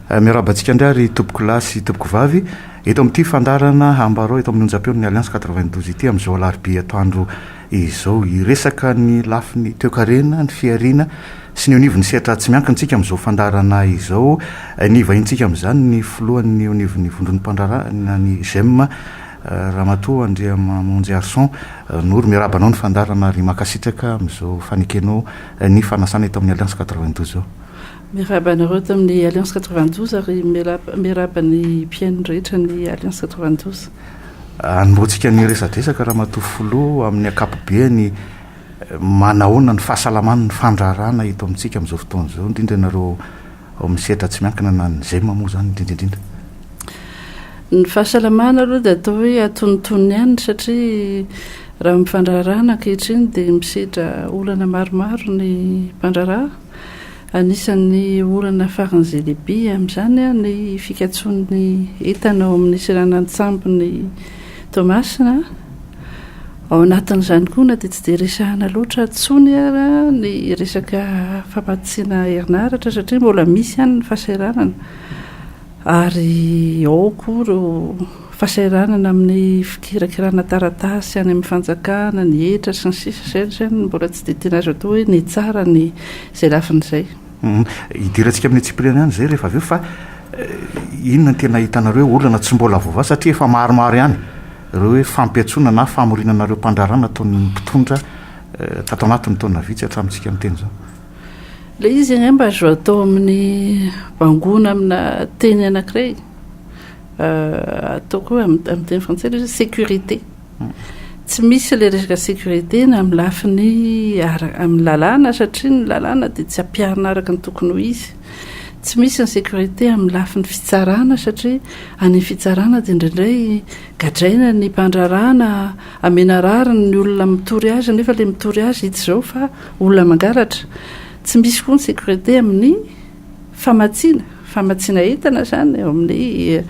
Miarahaba antsika indray ary tompokolahy sy tompokovavy eto amin'ity fandaharana Ambarao eto amin'ny onjam-peon'ny Alliance 92 ity amin'izao alarobia atoandro izao. Hiresaka ny lafiny toekarena, ny fihariana sy ny eo anivon'ny sehatra tsy miankina isika amin'izao fandaharana izao. Ny vahinintsika amin'izany ny filohan'ny eo anivon'ny vondron'ny mpandraharaha na ny GEM Ramatoa Andriamamonjiarison Noro. Miarahaba anao ny fandaharana ary mankasitraka amin'izao fanekenao ny fanasana eto amin'ny Alliance 92 izao. Miarahaba anareo eto amin'ny Alliance 92 ary miarahaba ny mpihaino rehetra ny Alliance 92. Anombohantsika ny resadresaka Ramatoa Filoha amin'ny ankapobeany manahoana ny fahasalaman'ny fandraharahana eto amintsika amin'izao fotoana izao indrindra ianareo ao amin'ny sehatra tsy miankina na ny GEM moa izany indrindra indrindra. Ny fahasalamana aloha dia atao hoe antonontonony ihany satria raha amin'ny fandraharahana ankehitriny dia misedra olana maromaro ny mpandraharaha. Anisan'ny olana faran'izay lehibe amin'izany ny fikatsoan'ny entana ao amin'ny seranan-tsambon'i Toamasina. Ao anatin'izany koa na dia tsy dia resahana loatra intsony ara ny resaka famatsiana herinaratra satria mbola misy ihany ny fahasahiranana ary ao koa ireo fahasahiranana amin'ny fikirakirana taratasy any amin'ny fanjakana, ny hetra sy ny sisa Izay izany no mbola tsy dia tena azo atao hoe nihatsara ny izay lafiny izay. Hidirantsika amin'ny antsipiriany ihany izay rehefa avy eo fa inona no tena hitanareo hoe olana tsy mbola voavaha satria efa maromaro ihany ireo hoe fampiantsoana na famoriana anareo mpandraharaha nataon'ny mpitondra tato anatin'ny taona vitsy hatramintsika miteny izao. Ilay izy angamba azo atao amin'ny bangoina amina teny anankiray. Ataoko hoe amin'ny teny frantsay ilay izy hoe sécurité. Tsy misy ilay resaka sécurité na amin'ny lafiny amin'ny lalàna satria ny lalàna dia tsy ampiharina araka ny tokony ho izy. Tsy misy ny sécurité amin'ny lafiny fitsarana satria any amin'ny fitsarana dia indraindray gadraina ny mpandraharaha na amena rariny ny olona mitory azy nefa ilay mitory azy hita izao fa olona mangalatra. Tsy misy koa ny sécurité amin'ny famatsiana. Famatsiana entana izany eo amin'ny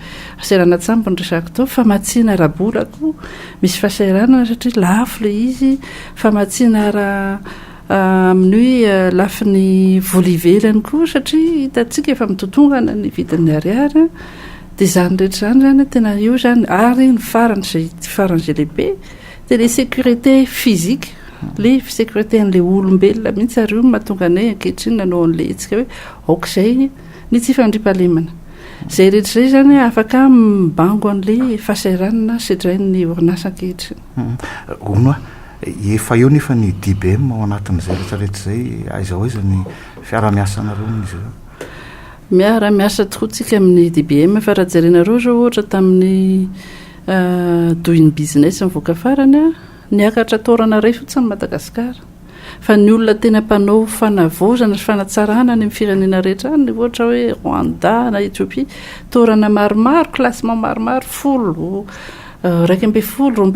seranan-tsambo no resahako teo, famatsiana ara-bola koa misy fahasahiranana satria lafo ilay izy, famatsiana ara amin'ny hoe lafiny vola ivelany koa satria hitantsika efa mitotongana ny vidin'ny ariary dia izany rehetra izany izany tena io izany ary ny farany izay faran'izay lehibe dia ilay sécurité physique ilay sécurité an'ilay olombelona mihitsy ary io no mahatonga anay ankehitriny nanao an'ilay hetsika hoe Aoka izay ny tsy fandriampahalemana. Izay rehetra izay izany afaka mibango an'ilay fahasahiranana sedrain'ny orinasa ankehitriny. Hono aho, efa eo nefa ny DBM ao anatin'izay rehetra rehetra izay, aiza ho aiza ny fiaraha-miasanareo amin'izy ireo? Miara-miasa tokoa tsika amin'ny DBM fa raha jerenareo izao ohatra tamin'ny Doing Business nivoaka farany, niakatra taorana iray fotsiny Madagasikara. Fa ny olona tena mpanao fanavaozana sy fanatsarana any amin'ny firenena rehetra any, ohatra hoe Rwanda na Ethiopie, toerana maromaro, classement maromaro, folo, 11, 12 no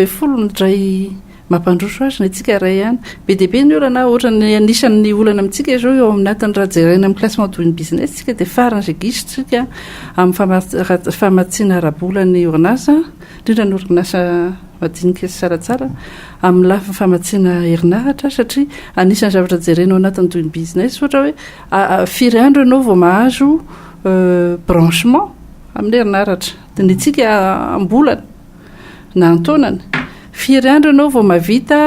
indray mampandroso azy, ny antsika iray ihany. Be dia be ny olana, ohatra ny anisan'ny olana amintsika izao eo anatin'ny raha jerena amin'ny classement doing business tsika dia faran'izay gisitra tsika amin'ny famatsiana ara-bola ny orinasa, indrindra ny orinasa madinika sy tsaratsara amin'ny lafiny famatsiana herinaratra satria anisan'ny zavatra jerena ao anatin'ny doing business ohatra hoe firy andro ianao vao mahazo branchement amin'ny herinaratra dia ny antsika am-bolana na an-taonany firy andro ianao vao mahavita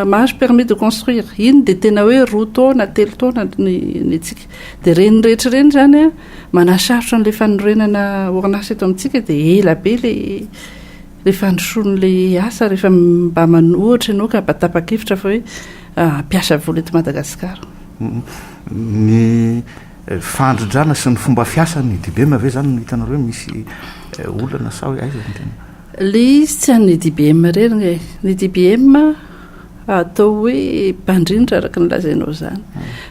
mahazo permis de construire iny dia tena hoe roa taona telo taona ny ny antsika dia ireny rehetra ireny izany a manasarotra an'ilay fanorenana orinasa eto amintsika dia ela be ilay Ilay fandrosoan'ilay asa rehefa mba manohatra ianao ka mba tapa-kevitra fa hoe hampiasa vola eto Madagasikara. Ny fandrindrana sy ny fomba fiasan'ny DBM ve izany no hitanareo hoe misy olana sa hoe aiza no tena. Ilay izy tsy an'ny DBM irery ange e. Ny DBM atao hoe mpandrindra araka ny lazainao izany.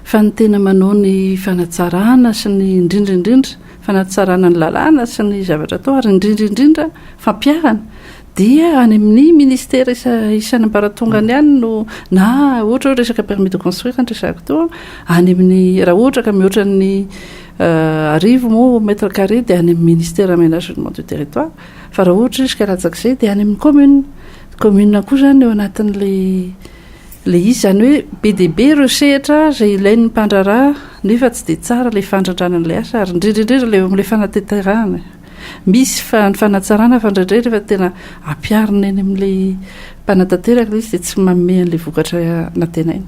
Fa ny tena manao ny fanatsarana sy ny indrindra indrindra fanatsarana ny lalàna sy ny zavatra atao ary indrindra indrindra fampiharana dia any amin'ny ministera isan'ambaratongany any no na ohatra hoe resaka permis de construire no resahako teo any amin'ny raha ohatra ka mihoatra ny 1000 moa mètre carré dia any amin'ny ministère aménagement du territoire fa raha ohatra izy ka latsak'izay dia any amin'ny commune commune koa izany eo anatin'ilay. Ilay izy izany hoe be dia be ireo sehatra izay ilain'ny mpandraharaha nefa tsy dia tsara ilay fandrindrana an'ilay asa ary indrindra indrindra ilay eo amin'ilay fanatanterahana. Misy fa ny fanatsarana fa indraindray rehefa tena ampiharina eny amin'ilay mpanatanteraka ilay izy dia tsy manome an'ilay vokatra nantenaina.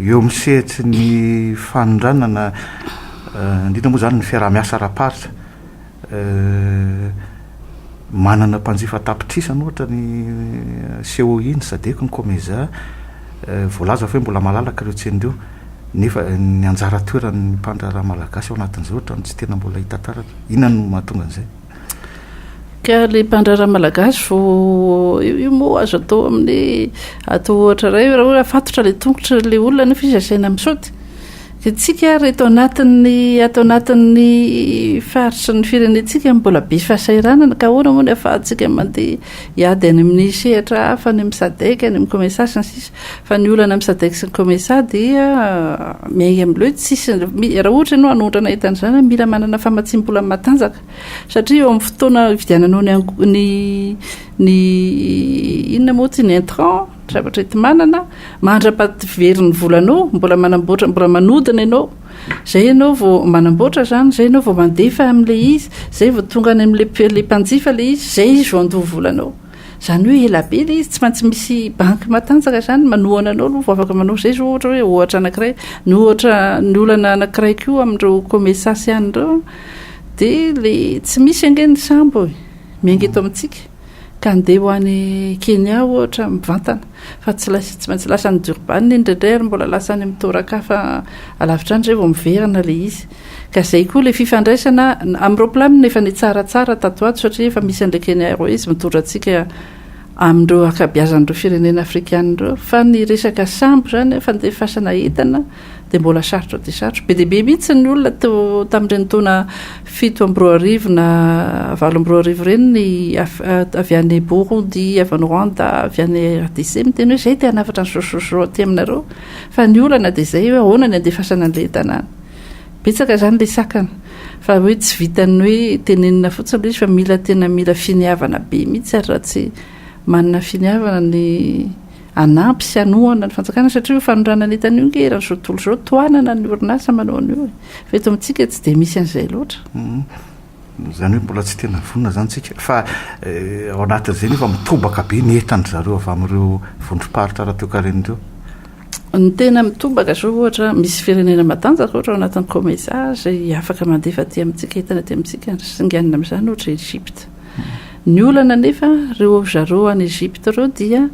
Eo amin'ny sehatry ny fanondranana, indrindra moa izany ny fiaraha-miasa ara-paritra, Manana mpanjifa an-tapitrisany ohatra ny COI, ny Sadec, ny Comesa, voalaza fa hoe mbola malalaka ireo tsena ireo nefa ny anjara toeran'ny mpandraharaha malagasy ao anatin'izay ohatra no tsy tena mbola hita taratra. Inona no mahatonga an'izay? Ka ilay mpandraharaha malagasy vao io moa azo atao amin'ny atao ohatra iray raha ohatra afatotra ilay tongotra ilay olona nefa izy asaina misaoty. Isika ary eto anatin'ny ato anatin'ny faritry ny firenentsika mbola be fahasahiranana ka ahoana moa ny ahafahantsika mandeha hiady any amin'ny sehatra hafa any amin'ny SADC, any amin'ny COMESA sy ny sisa. Fa ny olana amin'ny SADC sy ny COMESA dia miainga amin'ilay hoe tsisy raha ohatra ianao hanondrana entana izany mila manana famatsiam-bola matanjaka satria eo amin'ny fotoana ividiananao ny ny ny inona moa ity ny intrant Zavatra enti-manana, mandra-pahavery ny volanao, mbola manamboatra, mbola manodina ianao. Izay ianao vao manamboatra izany, izay ianao vao mandefa amin'ilay izy, izay vao tonga any amin'ilay ilay mpanjifa ilay izy, izay izy vao handoa ny volanao. Izany hoe ela be ilay izy, tsy maintsy misy banky matanjaka izany manohana anao aloha vao afaka manao. Izay izao ohatra hoe ohatra anankiray. Ny ohatra, ny olana anankiray koa amin'ireo Comesa sy anona ireo dia ilay tsy misy ange ny sambo e, miainga eto amintsika. ka andeha ho any Kenya ohatra mivantana fa tsy lasa tsy maintsy lasa any Durban indraindray ary mbola lasa any amin'ny toeran-kafa alavitra any izay vao miverina ilay izy ka izay koa ilay fifandraisana amin'ny roaplanina efa nitsaratsara tato ato satria efa misy an'ilay Kenya Airways mitondra antsika amin'ireo ankabeazan'ireo firenena afrikana ireo fa ny resaka sambo izany fandefasana entana dia mbola sarotra dia sarotra. Be dia be mihitsy ny olona teo tamin'ireny taona 2007 na 2008 ireny ny avy any Burundi, avy any Rwanda, avy any RDC miteny hoe izay te hanafatra ny sosososo aty aminareo. Fa ny olana dia izay hoe ahoana ny andefasana an'ilay entana any. Betsaka izany ilay sakana. Fa hoe tsy vitan'ny hoe tenenina fotsiny ilay izy fa mila tena mila finiavana be mihitsy ary raha tsy manana finiavana ny hanampy sy hanohana ny fanjakana satria io fanondranana entana io nge eran'izao tontolo izao tohanana ny orinasa manao an'io e. Fa eto amintsika tsy dia misy an'izay loatra. Izany hoe mbola tsy tena vonona izany tsika fa ao anatin'izay nefa mitobaka be ny entan-dry zareo avy amin'ireo vondrom-paritra ara-toekarena ireo. Ny tena mitobaka izao ohatra misy firenena matanjaka ohatra ao anatin'ny COMESA izay afaka mandefa aty amintsika entana aty amintsika, singanina amin'izany ohatra Egypte. Ny olana anefa, ireo zareo any Egypte ireo dia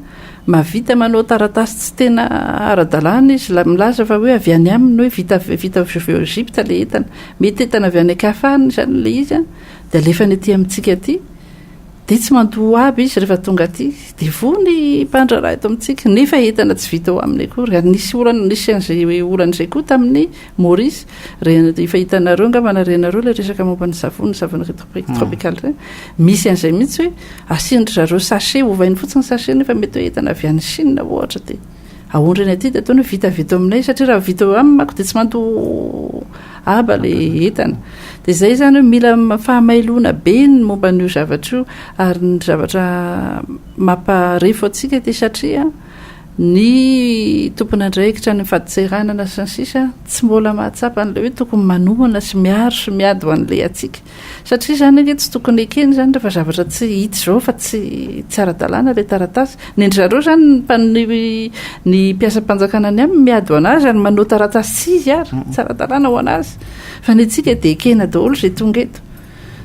mahavita manao taratasy tsy tena ara-dalàna izy, milaza fa hoe avy any aminy hoe vita vita avy ao Egypte ilay entana. Mety entana avy any an-kafa any izany ilay izy an, dia alefany aty amintsika aty, dia tsy mandoa haba izy rehefa tonga aty. Dia voa ny mpandraharaha eto amintsika, nefa entana tsy vita ao aminy akory. Ary nisy olana, nisy an'izay olana izay koa tamin'ny Maurice. Re, efa hitanareo angamba na renareo ilay resaka momba ny savony, ny savonnerie tropical ireny. Misy an'izay mihitsy hoe asian-dry zareo sachet, ovainy fotsiny sachet nefa mety hoe entana avy any Chine ohatra dia aondrany aty dia ataony hoe vita avy eto aminay satria raha vita eo aminy manko dia tsy mandoa haba ilay entana. Dia izay izany hoe mila fahamailoana be ny momba an'io zavatra io ary ny zavatra mamparefo antsika dia satria ny tompon'andraikitra any amin'ny fadintseranana sy ny sisa tsy mbola mahatsapa an'ilay hoe tokony manohana sy miaro sy miady ho an'ilay antsika. Satria izany ange tsy tokony ekena izany rehefa zavatra tsy hita izao fa tsy tsy ara-dalàna ilay taratasy. Ny an-dry zareo izany ny mpan- ny mpiasam-panjakana any aminy miady ho an'azy ary manao taratasy tsy izy ary, tsy ara-dalàna ho an'azy. Fa ny antsika dia ekena daholo izay tonga eto.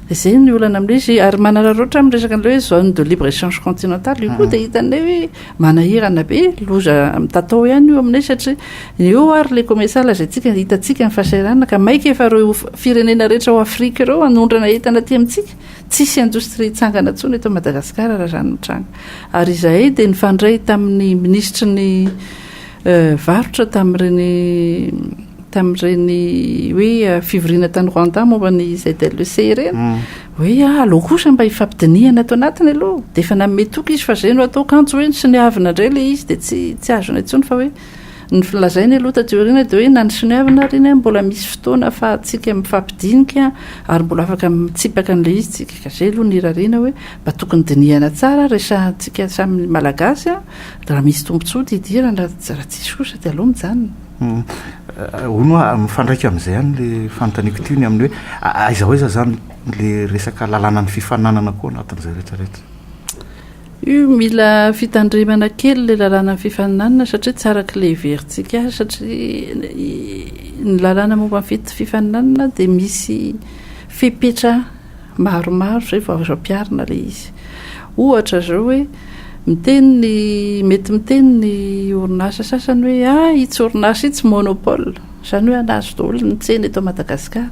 Dia izay ny olana amin'ilay izy ary manararaotra amin'ny resaka an'ilay hoe zone de libre échange continental io koa dia hitanay hoe Manahirana be, loza mitatao ihany io aminay satria eo ary ilay commercial izay tsika hitantsika ny fahasahiranana ka maika efa ireo firenena rehetra ao Afrika ireo hanondrana entana aty amintsika, tsisy indostria hitsangana intsony eto Madagasikara raha izany mitranga. Ary izahay dia nifandray tamin'ny minisitry ny varotra tamin'ireny tamin'ireny hoe fivoriana tany Rwanda momba ny ZLEC ireny. Hoe ah, aleo kosa mba hifampidinihana ato anatiny aloha. Dia efa nanome toky izy fa izay no atao, kanjo hoe nisoniavina indray ilay izy dia tsy tsy azony intsony fa hoe Ny lazainy aloha taty aoriana dia hoe na ny soniavina ary iny mbola misy fotoana ahafahantsika mifampidinika ary mbola afaka mitsipaka an'ilay izy tsika. Ka izay aloha no irariana hoe mba tokony dinihana tsara, resahantsika samy Malagasy, raha misy tombontsoa dia idirana, raha tsisy kosa dia aleo mijanona. Hono hoa, mifandraika amin'izay ihany ilay fanontaniako ity ny amin'ny hoe aiza ho aiza izany ilay resaka lalànan'ny fifaninanana koa anatin'izay rehetra rehetra? Io mila fitandremana kely ilay lalànan'ny fifaninanana satria tsy araka ilay heverintsika azy satria ny lalàna momba ny fifaninanana dia misy fepetra maromaro izay vao azo ampiharina ilay izy. Ohatra izao hoe miteny ny mety miteny ny orinasa sasany hoe ah itsy orinasa itsy monopole, izany hoe anazy daholo ny tsena eto Madagasikara.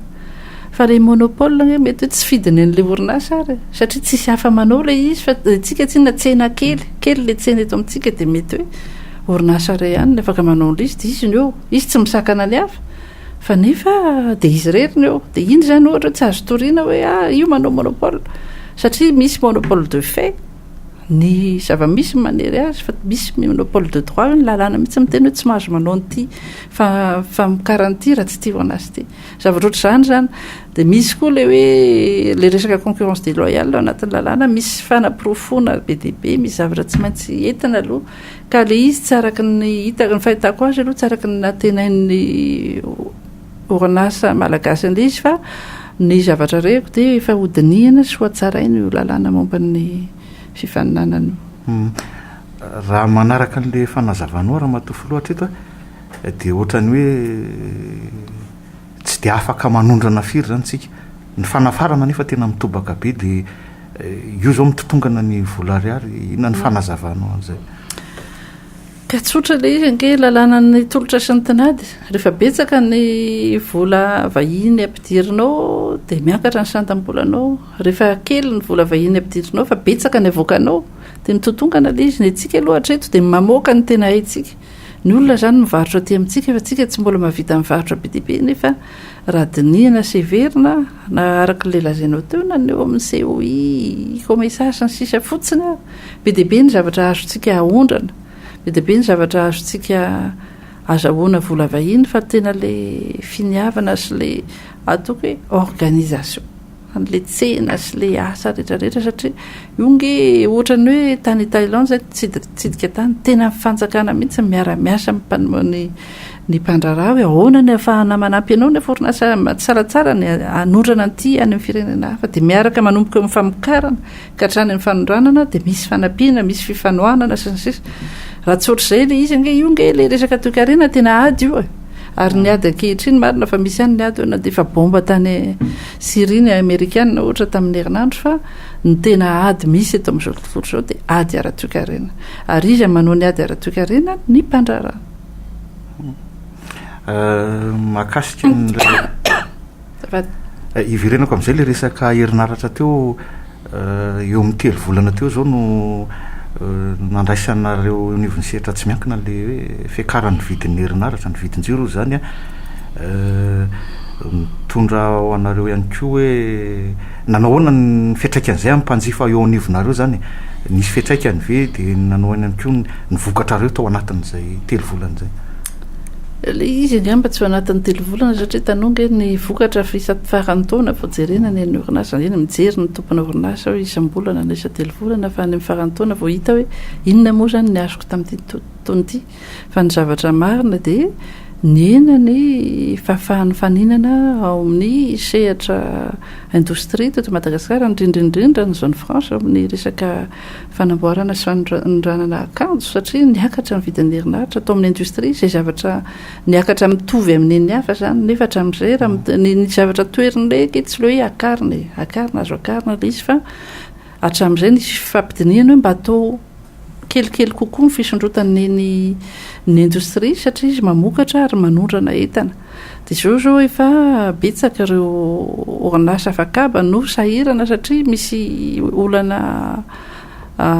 Fa ilay monopole ange mety hoe tsy fidiny an'ilay orinasa ary e, satria tsisy hafa manao ilay izy fa antsika tsinona tsena kely, kely ilay tsena eto amintsika dia mety hoe orinasa iray ihany no afaka manao an'ilay izy dia izy no eo, izy tsy misakana ny hafa. Fa nefa dia izy irery no eo. Dia iny izany ohatra hoe tsy azo toriana hoe ah io manao monopole. Satria misy monopole de fait, ny zava-misy manery azy, fa misy monopole de droit hoe ny lalàna mihitsy miteny hoe tsy mahazo manao an'ity famokarana ity raha tsy ity orinasa ity. Zavatra ohatr'izany izany. Dia misy koa ilay hoe ilay resaka concurrence déloyale ao anatin'ny lalàna, misy fanaporofoana be dia be, misy zavatra tsy maintsy entina aloha. Ka le izy tsy araka ny hitako, ny fahitako azy aloha tsy araka ny nantenain'ny orinasa malagasy an'ilay izy fa ny zavatra reko dia efa hodinihina sy hohatsaraina io lalàna momba ny fifaninanana io. Raha manaraka an'ilay fanazavanao Ramatoa Filoha hatreto dia ohatran'ny hoe tsy dia afaka manondrana firy izany isika. Ny fanafarana anefa tena mitobaka be dia io izao mitotongana ny vola ariary, inona ny fanazavanao an'izay? Ka tsotra ilay izy ange, lalànan'ny tolotra sy ny tinady. Rehefa betsaka ny vola vahiny ampidirinao dia miakatra ny sandam-bolanao. Rehefa kely ny vola vahiny ampidirinao fa betsaka ny avoakanao dia mitotongana ilay izy. Ny antsika aloha hatreto dia mamoaka ny tena haintsika. Ny olona izany mivarotra aty amintsika fa tsika tsy mbola mahavita mivarotra be dia be nefa raha dinihina sy heverina na araka ilay lazainao teo na ny eo amin'ny COI, Comesa sy ny sisa fotsiny ary be dia be ny zavatra azontsika aondrana, be dia be ny zavatra azontsika azahoana vola vahiny fa tena ilay finiavana sy ilay ataoko hoe organisation. an'ilay tsena sy ilay asa rehetra rehetra satria io nge ohatran'ny hoe tany Thaïlande zay nitsidika tany, tena ny fanjakana mihitsy miara-miasa amin'ny ny mpandraharaha hoe ahoana ny ahafahana manampy anao nefa orinasa tsaratsara ny hanondrana an'ity any amin'ny firenena hafa dia miaraka manomboka eo amin'ny famokarana ka hatrany amin'ny fanondranana dia misy fanampiana, misy fifanohanana sy ny sisa. Raha tsy ohatr'izay ilay izy ange io nge ilay resaka toekarena tena ady io e. Ary ny ady ankehitriny, marina fa misy ihany ny ady hoe nandefa bomba tany Syria ny Amerikana ohatra tamin'ny herinandro fa ny tena ady misy eto amin'izao tontolo izao dia ady ara-toekarena. Ary iza manao ny ady ara-toekarena? Ny mpandraharaha. Mahakasika an'ilay Hiverenako amin'izay ilay resaka herinaratra teo. Eo amin'ny telo volana teo izao no nandraisanareo eo anivon'ny sehatra tsy miankina ilay hoe fiakaran'ny vidin'ny herinaratra, ny vidin-jiro izany an. Mitondra ho anareo ihany koa hoe nanao ahoana ny fiantraikan'izay amin'ny mpanjifa eo anivonareo izany e? Nisy fiantraikany ve dia nanao ahoana ihany koa ny vokatrareo tao anatin'izay telo volana izay? Ilay izy angamba tsy ao anatin'ny telo volana satria hitanao ange ny vokatra faran'ny taona vao jerena ny an'ny orinasa, eny mijery ny tompona orinasa hoe isam-bolana na isan-telo volana fa any amin'ny faran'ny taona vao hita hoe inona moa izany ny azoko tamin'ity taona ity. Fa ny zavatra marina dia nihena ny fahafahan'ny faninana ao amin'ny sehatra indostria teto Madagasikara, indrindra indrindra ny zone franche amin'ny resaka fanamboarana sy fanondranana akanjo satria niakatra ny vidin'ny herinaratra tao amin'ny indostria izay zavatra niakatra mitovy amin'ny ny hafa izany nefa hatramin'izay raha ny zavatra toherin'ilay ange tsy ilay hoe akarina e, akarina azo akarina ilay izy fa hatramin'izay nisy fifampidinihana hoe mba atao kelikely kokoa ny fisondrotan'ny ny ny indostria satria izy mamokatra ary manondrana entana. Dia izao izao efa betsaka ireo orinasa afakaba no sahirana satria misy olana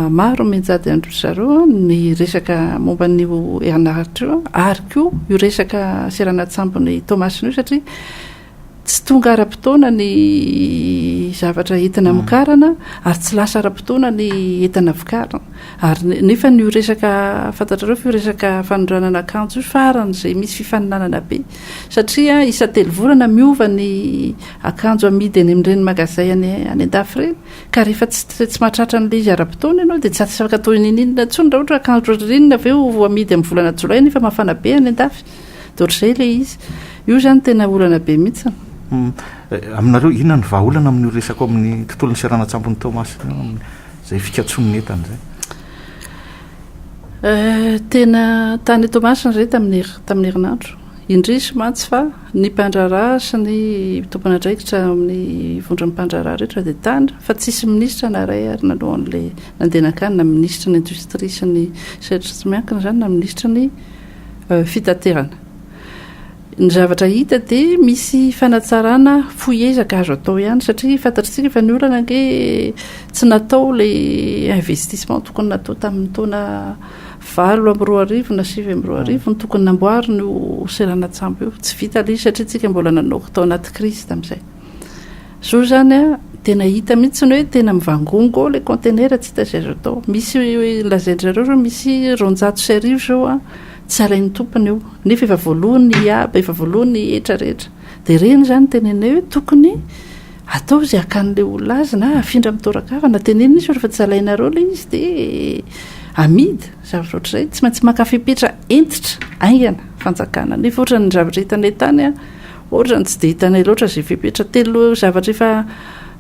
maro mianjady amin-dry zareo ny resaka momba an'io herinaratra io ary koa io resaka seranan-tsambon'i Toamasina io satria. Tsy tonga ara-potoana ny zavatra entina amokarana ary tsy lasa ara-potoana ny entana vokarina. Ary nefa io resaka, fantatrareo fa io resaka fanondranana akanjo io faran'izay misy fifaninanana be satria isan-telo volana miova ny akanjo amidy any amin'ireny magazay any any an-dafy ireny ka rehefa tsy tsy mahatratra an'ilay izy ara-potoana ianao dia tsy afaka atao n'inon'inona intsony raha ohatra hoe akanjo ririnina ve ho amidy amin'ny volana jolay nefa mafana be any an-dafy. Dia ohatr'izay ilay izy. Io izany tena olana be mihitsy. Aminareo, inona ny vahaolana amin'io resaka ao amin'ny tontolon'ny seranan-tsambon'i Toamasina io, amin'izay fikatsoan'ny entana izay? Tena tany Toamasina izay tamin'ny tamin'ny herinandro. Indrisy mantsy fa ny mpandraharaha sy ny tompon'andraikitra amin'ny vondron'ny mpandraharaha rehetra dia tany fa tsisy minisitra na iray ary nanao an'ilay nandeha nankany na minisitry ny indostria sy ny sehatra tsy miankina izany na minisitry ny fitaterana. Ny zavatra hita dia misy fanatsarana fohy ezaka azo atao ihany satria fantatr'isika fa ny olana ange tsy natao ilay investissement tokony natao tamin'ny taona 2008 na 2009 no tokony namboarina io seranan-tsambo io. Tsy vita ilay izy satria tsika mbola nanao tao anaty crise tamin'izay. Zao zany a, tena hita mihitsy ny hoe tena mivangongo ao ilay conteneur tsy hita izay azo atao. Misy lazain-dry zareo zao misy 1200 zao a, tsy alain'ny tompony io, nefa efa voaloa ny haba, efa voaloa ny hetra rehetra. Dia ireny zany tenenay hoe tokony atao izay hakan'ilay olona azy na afindra amin'ny toran-kafa na tenenina izy fa rehefa tsy alainareo ilay izy dia amidy, zavatra ohatr'izay. Tsy maintsy maka fepetra hentitra haingana fanjakana, nefa ohatran'ny zavatra hitanay tany a, Ohatrany tsy dia hitanay loatra izay fepetra telo zavatra efa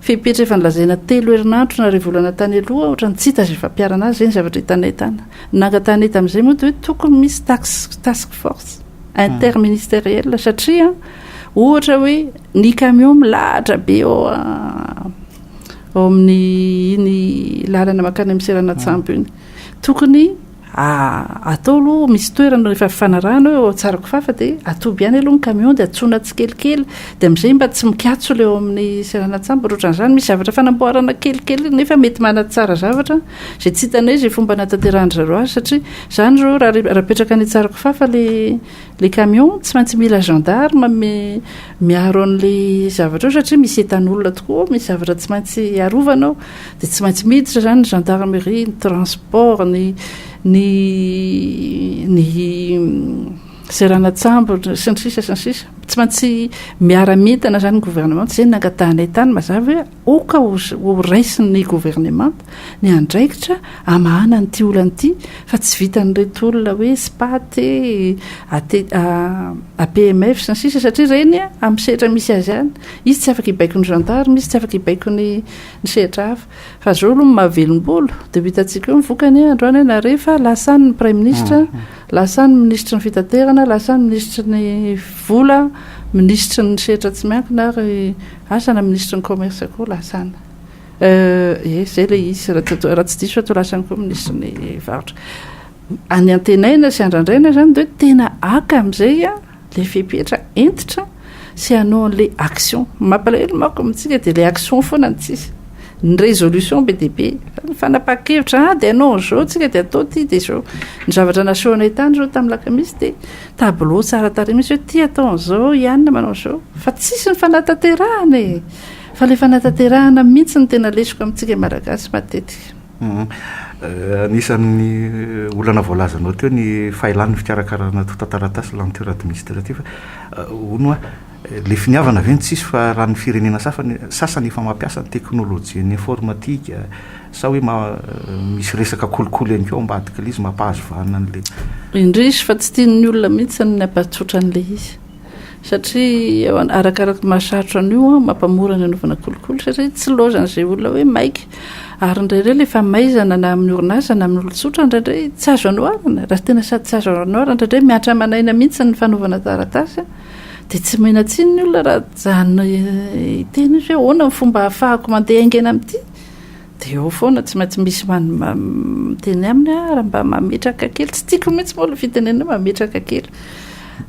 fepetra efa nolazaina telo herinandro na iray volana tany aloha ohatrany tsy hita izay fampiharana azy izay ny zavatra hitanay tany. Ny nangatahanay tamin'izay moa dia hoe tokony misy tax task force interministériel satria ohatra hoe ny camion milahatra be ao ao amin'ny iny lalana mankany amin'ny seranan-tsambo iny tokony Atao aloha misy toerana rehefa fifanarahana hoe ao Tsarakofafa dia atoby ihany aloha ny camion dia antsoina tsikelikely dia amin'izay mba tsy mikatso ilay eo amin'ny seranan-tsambo ary ohatran'izany misy zavatra fanamboarana kelikely nefa mety manatsara zavatra izay tsy hitanay izay fomba anatanterahan-dry zareo azy satria izany izao raha raha apetraka any Tsarakofafa ilay ilay camion tsy maintsy mila gendarme miaro an'ilay zavatra eo satria misy entan'olona tokoa ao misy zavatra tsy maintsy arovana ao Dia tsy maintsy miditra izany ny gendarmerie, ny transport, ny ny ny seranan-tsambo sy ny sisa sy ny sisa. Tsy maintsy miara-mientana izany ny gouvernement. Izay no nangatahanay tany mazava hoe aoka ho ho raisin'ny gouvernement ny andraikitra hamahana an'ity olana ity fa tsy vitan'ireto olona hoe SPAT, AT, APMF sy ny sisa satria ireny amin'ny sehatra misy azy ihany. Izy tsy afaka hibaiko ny gendarme, izy tsy afaka hibaiko ny ny sehatra hafa. Fa zao aloha ny mahavelom-bolo dia ho hitantsika eo ny vokany androany na re fa lasa any ny praiminisitra, lasa any ny minisitry ny fitaterana, lasa any ny minisitry ny vola, minisitry ny sehatra tsy miankina ary asa na minisitry ny commerce koa lasa any. Ie, zay ilay izy raha tsy diso aho toa lasa any koa minisitry ny varotra. Ny antenaina sy andrandraina izany dia hoe tena haka amin'izay Ilay fepetra hentitra sy hanao an'ilay action. Mampalahelo manko amintsika dia ilay action foana no tsisy. Ny résolution be dia be. Ny fanapahan-kevitra, ah dia hanao an'izao tsika dia atao ity dia izao. Ny zavatra nasehonay tany izao tamin'ny alakamisy dia tableau tsara tarehy mihitsy hoe ity atao an'izao, i anona manao an'izao. Fa tsisy ny fanatanterahana e! Fa ilay fanatanterahana mihitsy no tena lesoka amintsika Malagasy matetika. Anisan'ny olana voalazanao teo ny fahelan'ny fikarakarana antontan-taratasy, lenteur administrative. Hono hoa, ilay finiavana ve no tsisy fa raha ny firenena sasany sasany efa mampiasa ny teknolojian'ny informatika sa hoe misy resaka kolikoly ihany koa ao ambadik'ilay izy mampahazo vahana an'ilay. Indrisy fa tsy tian'ny olona mihitsy ny hampatsotra an'ilay izy. Satria arakaraka ny mahasarotra an'io mampamora ny anaovana kolikoly satria tsy laozan'izay olona hoe maika. Ary indraindray ilay famaizana na amin'ny orinasa na amin'ny olon-tsotra indraindray tsy azo anoharana. Raha tena sady tsy azo anoharana indraindray mihatra aman'aina mihitsy ny fanaovana taratasy dia tsy omena tsiny ny olona raha mijanona hiteny izy hoe ahoana ny fomba ahafahako mandeha haingana amin'ity. Dia eo foana tsy maintsy misy miteny aminy aho raha mba mametraka kely. Tsy tiako mihitsy moa ilay fitenenana hoe mametraka kely.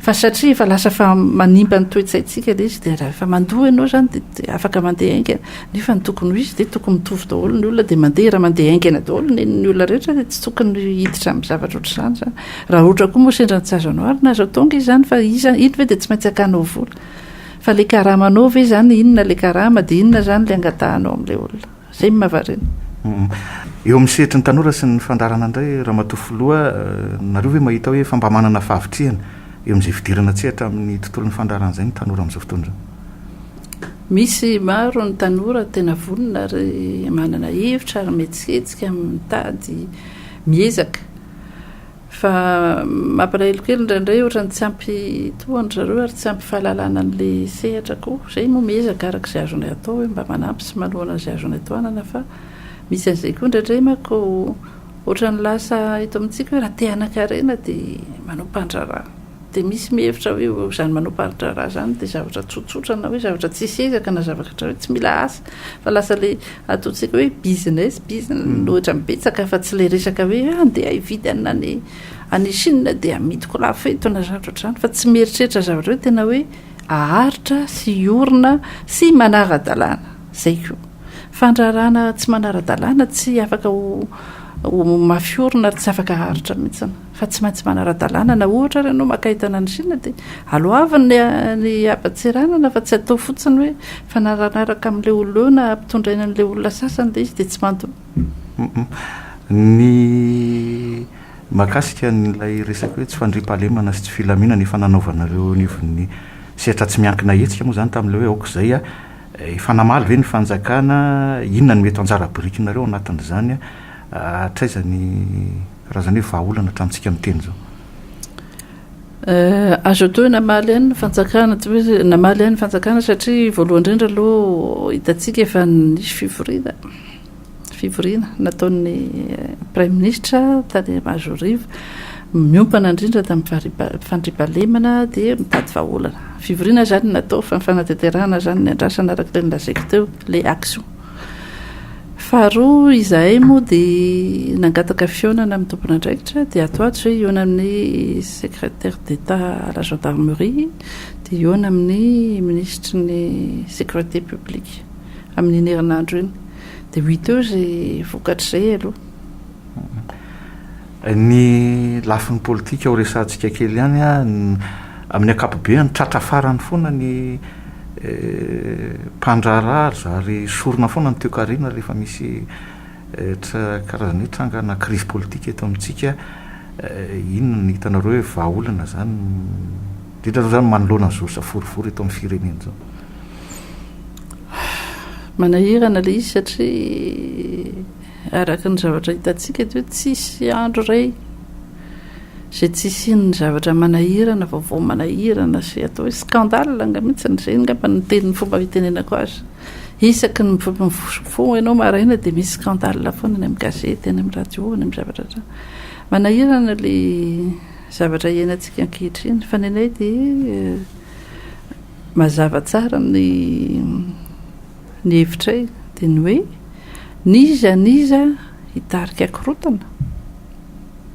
Fa satria efa lasa fa manimba ny toe-tsaintsika ilay izy dia rehefa mandoa ianao izany dia afaka mandeha haingana. Nefa ny tokony ho izy dia tokony mitovy daholo ny olona dia mandeha raha mandeha haingana daholo ny ny olona rehetra dia tsy tokony hiditra amin'ny zavatra ohatr'izany izany. Raha ohatra koa moa sendra ny tsy azo anoharina azo atao ange izany fa iza iny ve dia tsy maintsy hakanao vola. Fa le karamanao ve zany inona le karama dia inona zany le angatahanao amin'ilay olona? Zay no mahavariana. Eo amin'ny sehatry ny tanora sy ny fandaharana indray Ramatoa Filoha, nareo ve mahita hoe efa mba manana fahavitrihana eo amin'izay fidirana an-tsehatra amin'ny tontolon'ny fandaharana izay ny tanora amin'izao fotoana izao? Misy maro ny tanora tena vonona ary manana hevitra ary mihetsiketsika, mitady, miezaka. Fa mampalahelo kely indraindray ohatran'ny tsy ampy tohana ry zareo ary tsy ampy fahalalana an'ilay sehatra koa. Izay moa miezaka araka izay azonay atao hoe mba manampy sy manohana izay azonay tohanana fa misy an'izay koa indraindray manko ohatran'ny lasa eto amintsika hoe raha te hanan-karena dia manao mpandraharaha. Dia misy mihevitra hoe izany manao mpandraharaha izany dia zavatra tsotsotra na hoe zavatra tsisy ezaka na zavatra hoe tsy mila asa fa lasa ilay ataontsika hoe business, business no ohatran'ny betsaka fa tsy ilay resaka hoe andeha hividy anona any any Chine dia amidiko lafo eto na zavatra ohatr'izany fa tsy mieritreritra zavatra hoe tena hoe aharitra sy hiorina sy manara-dalàna. Izay koa. Fandraharahana tsy manara-dalàna tsy afaka ho ho mafy orina ary tsy afaka haharitra mihitsy. Fa tsy maintsy manara-dalàna na ohatra ary ianao maka entana any Chine dia aloavy ny ny haban-tseranana fa tsy atao fotsiny hoe fanaranaraka amin'ilay olona eo na ampitondraina an'ilay olona sasany ilay izy dia tsy mandoa. Ny mahakasika an'ilay resaka hoe tsy fandriampahalemana sy tsy filaminana efa nanaovanareo eo anivon'ny sehatra tsy miankina hetsika moa izany tamin'ilay hoe aoka izay efa namaly ve ny fanjakana, inona no mety ho anjara birikinareo ao anatin'izany, hatraiza ny Karazana hoe vahaolana hatramintsika miteny izao. Azo atao hoe namaly ihany ny fanjakana, tsy hoe namaly ihany ny fanjakana satria voalohany indrindra aloha hitantsika efa nisy fivoriana, fivoriana nataon'ny praiminisitra tany Mahazoriva miompana indrindra tamin'ny fandriampahalemana dia mitady vahaolana. Fivoriana izany no natao fa ny fanatanterahana izany no niandrasana araka ilay nolazaiko teo, ilay action. Faharoa, izahay moa dia nangataka fihaonana amin'ny tompon'andraikitra dia ato ato izay hihaona amin'ny secrétaire d'Etat à la gendarmerie dia hihaona amin'ny minisitry ny sécurité publique amin'iny herinandro iny. Dia ho hita eo izay vokatr'izay aloha. Ny lafiny politika ho resahantsika kely ihany, amin'ny ankapobeny tratra farany foana ny mpandraharaha ry zary sorona foana ny toekarena rehefa misy karazana hoe trangana crise politika eto amintsika. Inona no hitanareo hoe vahaolana izany, indrindra aloha izany manoloana an'izao savorovoro eto amin'ny firenena izao? Manahirana ilay izy satria Araka ny zavatra hitantsika dia hoe tsisy andro iray izay tsy hisian'ny zavatra manahirana, vaovao manahirana sy atao hoe scandale anga mihitsy, izay angamba no teny fomba fitenenako azy. Isaky ny mifoha ianao maraina dia misy scandale foana any amin'ny gazety, any amin'ny radio, any amin'ny zavatra rehetra. Manahirana ilay zavatra iainantsika ankehitriny fa ny anay dia mazava tsara ny Ny hevitray dia ny hoe n'iza n'iza hitarika korontana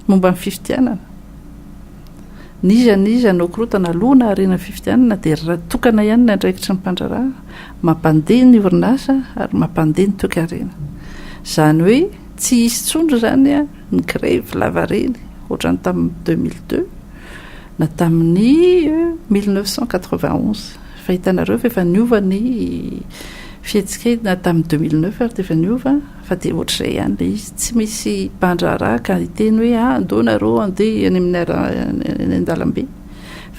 momba ny fifidianana, n'iza n'iza hanao korontana aloha na aorian'ny fifidianana dia raha tokana ihany ny andraikitry ny mpandraharaha, mampandeha ny orinasa ary mampandeha ny toekarena. Izany hoe tsy hisy intsony izany ny grevy lavareny ohatran'ny tamin'ny 2002 na tamin'ny 1991. Fa hitanareo fa efa niova ny fihetsikay na tamin'ny 2009 ary dia efa niova fa dia ohatr'izay ihany ilay izy. Tsy misy mpandraharaha ka hiteny hoe ah andao nareo handeha eny amin'ny eny an-dalambe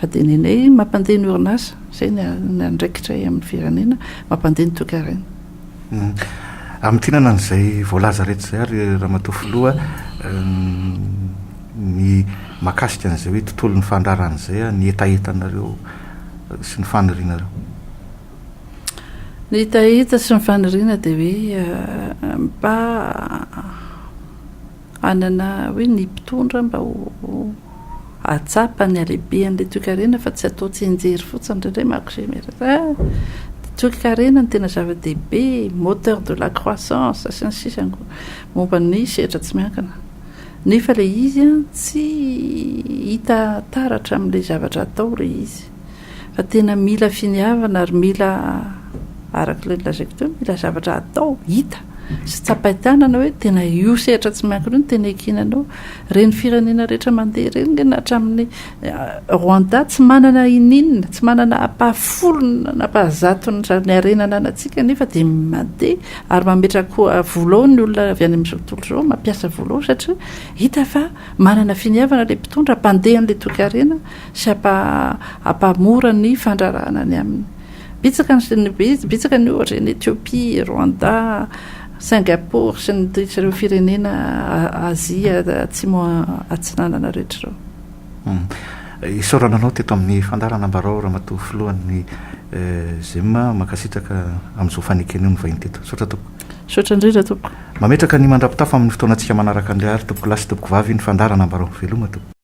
fa dia ny anay mampandeha ny orinasa, izay ny andraikitray amin'ny firenena, mampandeha ny toekarena. Hamintinana an'izay voalaza rehetra izay ary Ramatoa Filoha, ny mahakasika an'izay hoe tontolon'ny fandraharahana izay, ny hetahetanareo sy ny fanirianareo. Ny hetaheta sy ny faniriana dia hoe mba hanana hoe ny mpitondra mba ho hahatsapa ny halehibehan'ilay toekarena fa tsy atao tsianjery fotsiny indraindray manko izay mieritreritra ah toekarena no tena zava-dehibe, moteur de la croissance sy ny sisa momba ny sehatra tsy miankina. Nefa ilay izy tsy hita taratra amin'ilay zavatra atao ilay izy. Fa tena mila finiavana ary mila, araka ilay nolazaiko teo, mila zavatra atao, hita. sy tsapain-tanana hoe tena io sehatra tsy miankina io no tena iankinanao. Ireny firenena rehetra mandeha ireny nge na hatramin'ny Rwanda tsy manana ininona, tsy manana ampahafolony na ampahazatony ny harena ananantsika nefa dia mandeha ary mametraka vola ao ny olona avy any amin'izao tontolo izao, mampiasa vola ao satria hita fa manana finiavana ilay mpitondra hampandeha an'ilay toekarena sy hampamora ny fandraharahana any aminy. Betsaka ny betsaka ny ohatra eny Ethiopie, Rwanda, Singapour sy ny ireo firenena Azia atsimo atsinanana rehetra ireo. Hmm. Isaorana anao teto amin'ny fandaharana Ambarao Ramatoa Filohan'ny ZEM mankasitraka amin'izao fanekena io ny vahiny teto. Misaotra tompoko. Misaotra indrindra tompoko. Mametraka ny mandra-pitafa amin'ny fotoanantsika manaraka indray ary tompoko lahy sy tompoko vavy ny fandaharana Ambarao. Veloma tompoko.